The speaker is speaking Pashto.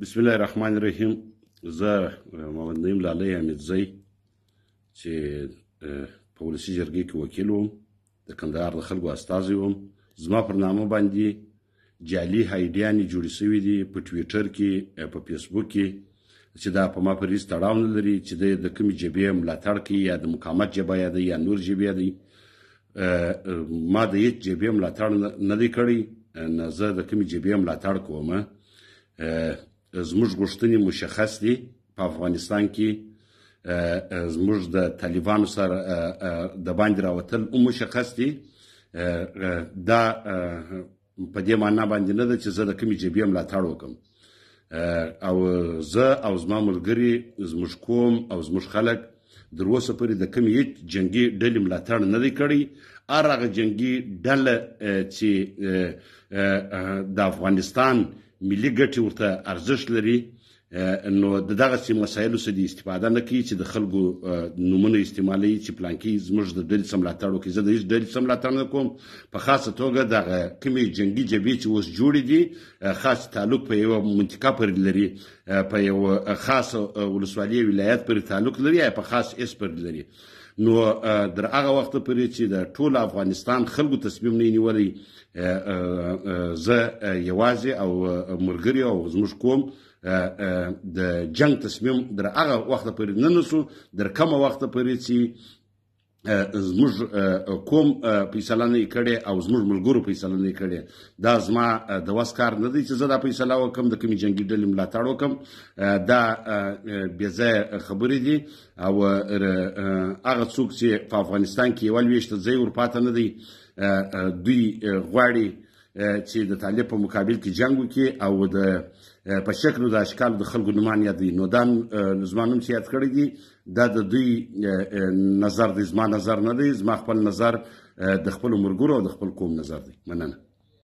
بسم الله الرحمن الرحیم. زه محمد نعیم لالی حمیدزی چې په ولسي جرګې کې وکیل وم، د کندهار د خلکو استازی وم. زما پر نامه باندې جعلي هایډیانې جوړې شوې دي په ټویټر کې، په فیسبوک کې، چې دا په ما پورې هېڅ تړاو نه لري، چې دی د کومې جبهې ملاتړ کوي، یا د مقاومت جبهه یادوي یا نور جبهې یادوي. ما د هېڅ جبهې ملاتړ نه دی کړی، نه زه د کومې جبهې ملاتړ کوم. زموږ غوښتنې مشخص دي. په افغانستان کې زموږ د طالبانو سره د باندې راوتل هم مشخص دي. دا په دې معنا باندې نه ده چې زه د کومې جبهې ملاتړ وکړم. او زه او زما ملګري، زموږ قوم او زموږ خلک تر اوسه پورې د کومې هېڅ جنګي ډلې ملاتړ نه دی کړی. هر هغه جنګي ډله چې د افغانستان ملي ګټې ورته ارزښت لري، نو د دغسې مسایلو څخه دې استفاده نه کوي چې د خلکو نومونه استعمالوي چې پلانکي زموږ د ډلې څخه ملاتړ وکړي. زه د هېڅ ډلې څخه ملاتړ نه کوم. په خاصه توګه دغه کومې جنګي جبهې چې اوس جوړې دي، خاص تعلق په یوه منطقه پورې لري، په یوه خاص ولسوالي ولایت پورې تعلق لري، یا په خاص اس پورې لري. نو در هغه وخته پورې چې د ټول افغانستان خلکو تصمیم نه نیولی، زه یوازې او ملګري او زموږ قوم د جنگ تصمیم در هغه وخته پورې نه نیسو در کومه وخته پورې چې زموږ قوم فیصله نه کړې او زموږ ملګرو فیصله نه کړې. دا زما د وس کار نه دی چې زه دا فیصله وکړم، د کومې جنګي ډلې ملاتړ وکړم. دا بې ځایه خبرې دي. او هغه څوک چې په افغانستان کې یوه لوېشته ځای ورپاته نه دی، دوی غواړي چې د طالب په مقابل کې جنګ وکړي او د په شکل د اشکالو د خلکو نومان یادوي. نو دا زما نوم چې یاد کړی دی، دا د دوی نظر دی، زما نظر نه دی. زما خپل نظر د خپلو ملګرو او د خپل قوم نظر دی. مننه.